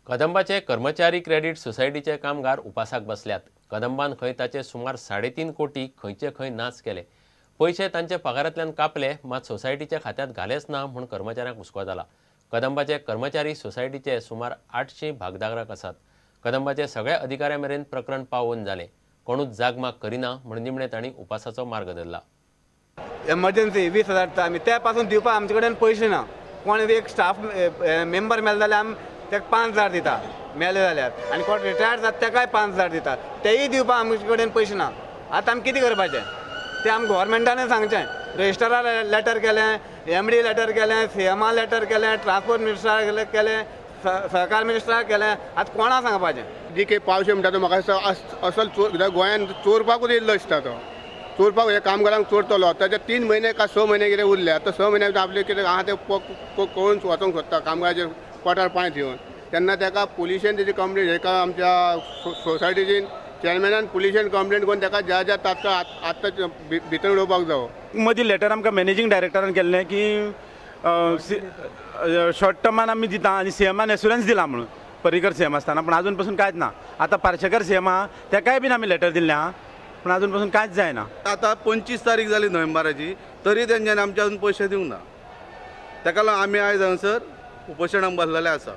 कदंबाचे कर्मचारी क्रेडीट सोसायटीचे कामगार उपासाक बसल्यात. कदंबान खंय ताचे सुमार 3.5 कोटी खंयचे खंय नाच केले. पयशे तांच्या पगारांतल्यान कापले, मात सोसायटीच्या खात्यांत घालेच ना म्हूण कर्मचाऱ्यांक हुस्को जाला. कदंबाचे कर्मचारी सोसायटीचे सुमार 800 भागधारक आसात. कदंबाचे सगळ्या अधिकाऱ्यां मेरेन प्रकरण पावोवन जालें. कोणूच जागमाग करिना म्हूण निमणे तांणी उपासाचो मार्ग धरला. एमर्जन्सी 20,000 दिता आमी, ते पासून दिवपाक आमचे कडेन पयशे ना. कोण एक स्टाफ मेंबर मेलो जाल्यार आमी ताका 5,000 दिता मेले जाल्यार, आनी कोण रिटायर्ड जाता ताकाय 5,000 दिता, तेय दिवपाक आमचे कडेन पयशे ना. आतां आमी कितें करपाचें तें आमी गव्हर्मेंटानूय सांगचें. रजिस्ट्रारा लेटर केलें, एमडी लेटर केलें, सीएमा लेटर केलें, ट्रान्सपोर्ट मिनिस्टराक केलें, सहकार मिनिस्टराक केलें. आतां कोणा सांगपाचें? जी के पावशे म्हणटा तो म्हाका दिसता असल चोर, गोंयांत चोरपाकूच येयल्लो दिसता. तो चोरपाक हे कामगारांक चोरतलो. ताचे 3 म्हयने का 6 म्हयने कितें उरले. आतां 6 म्हयने आपले कितें आहा तें कळून वचोंक सोदता कामगाराचेर पोटार पांय दिवन. तेन्ना ताका पुलिशेन तेजी कंप्लेन हेका आमच्या सोसायटीचेन चेअरमॅनान पुलिशेन कंप्लेन करून ताका ज्या ज्या तात्काळ आत्तां भितर उडोवपाक जावो. मदीं लेटर आमकां मॅनेजींग डायरेक्टरान केल्लें की शॉर्ट टर्मान आमी दिता आनी सीएमान एश्युरन्स दिला म्हणून पर्रीकर सीएम आसतना, पूण आजून पसून कांयच ना. आतां पार्शेकर सीएम आहा तेकाय बीन आमी लेटर दिल्लें आहा, पूण आजून पसून कांयच जायना. आतां 25 तारीख जाली नोव्हेंबराची, तरी तेंच्यांनी आमचे अजून पयशे दिवंक ना. ताका लागून आमी आयज हांगासर उपोशणाक बसलेले आसा.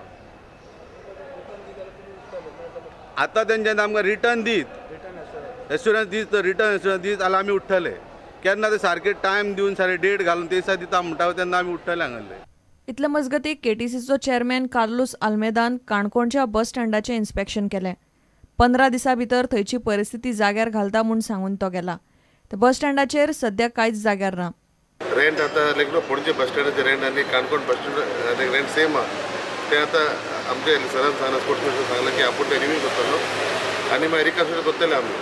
आतां तेंच्यांनी आमकां रिटर्न दीत, एश्युरन्स दीत, रिटर्न एश्युरन्स दीत जाल्यार आमी उठ्ठले. केन्ना ते सारके टायम दिवन सारके डेट घालून ते दिसा दिता म्हणटा तेन्ना आमी उठ्ठले हांगासरले. इतले मजगतीं केटीसीचो चेअरमॅन कार्लूस आल्मेदान काणकोणच्या बस स्टँडाचें इन्स्पेक्शन केलें. 15 दिसां भितर थंयची परिस्थिती जाग्यार घालता म्हूण सांगून तो गेला. बस स्टँडाचेर सद्या कांयच जाग्यार ना. रेंट आतां लायक पणजे बस स्टँडाचें रेंट आनी Canacona bus stand rent same आहा. तें आतां आमचे सरान सांगलां, स्पोर्ट्स मिनिस्टर सांगलां की आपूण तें रिव्यू करतलो आनी मागीर रिकन्सिडर करतले आमी.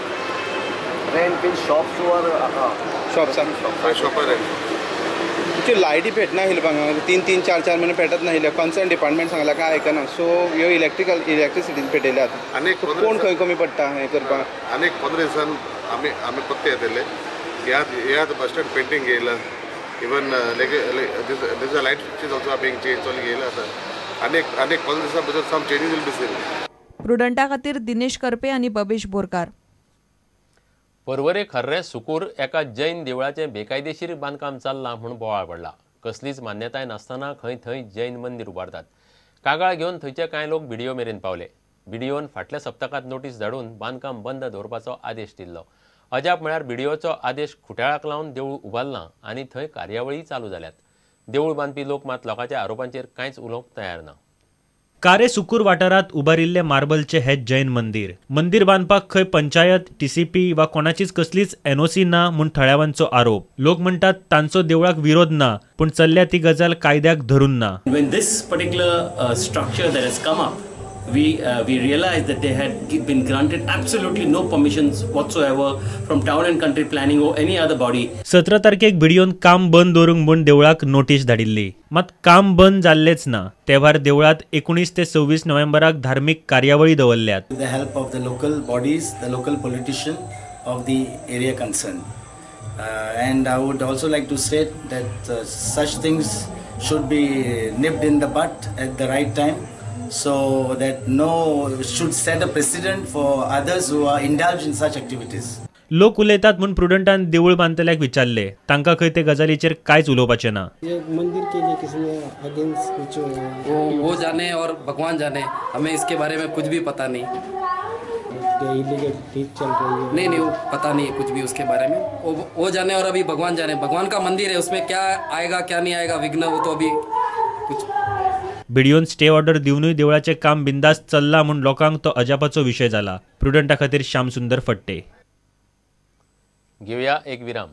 रेंट बीन शॉप्स वर शॉप्सां शॉपार रेंट तुमच्यो लायटी पेटना आशिल्ल्यो हांगा 3 3 4 4 म्हयने पेटत नाशिल्ल्यो. कन्सर्न डिपार्टमेंट सांगला काय आयकना. सो ह्यो इलेक्ट्रिसिटी पेटयल्या आतां आनी कोण खंय कमी पडटा हें करपाक. आनी 15 दिसान आमी आमी पत्ते येतले. ह्या बस स्टँड पेंटींग घेयला, even like this light fixtures also are being change चल घेयला आतां. आनी 15 दिसां भितर some changes will be seen. प्रुडंटा खातीर दिनेश करपे आनी बबेश बोरकार. पर्वरे खर्रे सुकूर एका जैन देवळाचें बेकायदेशीर बांदकाम चल्लां म्हूण बोवाळ पडला. कसलीच मान्यताय नासतना खंय थंय जैन मंदिर उबारतात. कागाळ घेवन थंयचे कांय लोक बीडीओ मेरेन पावले. बीडीओन फाटल्या सप्तकांत नोटीस धाडून बांदकाम बंद दवरपाचो आदेश दिल्लो. अजाप म्हळ्यार बीडीओचो आदेश खुट्याळाक लावन देवूळ उबारलां आनी थंय कार्यावळी चालू जाल्यात. देवूळ बांदपी लोक मात लोकांच्या आरोपांचेर कांयच उलोवंक तयार ना. कारे सुकूर वाठारांत उबारिल्ले मार्बलचे हे जैन मंदिर. मंदिर बांदपाक खंय पंचायत, टीसीपी वा कोणाचीच कसलीच एनओसी ना म्हूण थळाव्यांचो आरोप. लोक म्हणटात तांचो देवळाक विरोध ना, पूण चल्ल्या ती गजाल कायद्याक धरून ना. When this particular structure that has come up, we realized that they had been granted absolutely no permissions whatsoever from town and country planning or any other body. 17 तारखेक बीडीओन काम बंद दवरूंक म्हूण देवळाक नोटीस धाडिल्ली, मात काम बंद जाल्लेच ना. तेव्हार देवळात 19 ते 26 नोव्हेंबराक धार्मिक कार्यावळी दवरल्यात. With the help of the local bodies, the local politician of the area concerned. And I would also like to state that such things should be nipped in the bud at the right time, so that no should set a precedent for others who are indulged in such activities. लोक उलयतात म्हूण प्रुडंटान देवूळ बांदतल्याक विचारले, तांकां खंय ते गजालीचेर कांयच उलोवपाचें ना. मंदिर के लिए किसी ने अगेंस्ट कुछ वो जाने और भगवान जाने, हमें इसके बारे में कुछ भी पता नहीं. इलीगल ठीक चल रही है? नहीं नहीं, वो पता नहीं कुछ भी उसके बारे में. वो जाने और अभी भगवान जाने. भगवान का मंदिर है, उसमें क्या आएगा क्या नहीं आएगा विघ्न, वो तो अभी कुछ. बीडीओन स्टे ऑर्डर दिवनूय देवळाचें काम बिंदास चल्ला म्हूण लोकांक तो अजापाचो विशय जाला. प्रुडंटा खातीर श्यामसुंदर फट्टे. घेवया एक विराम.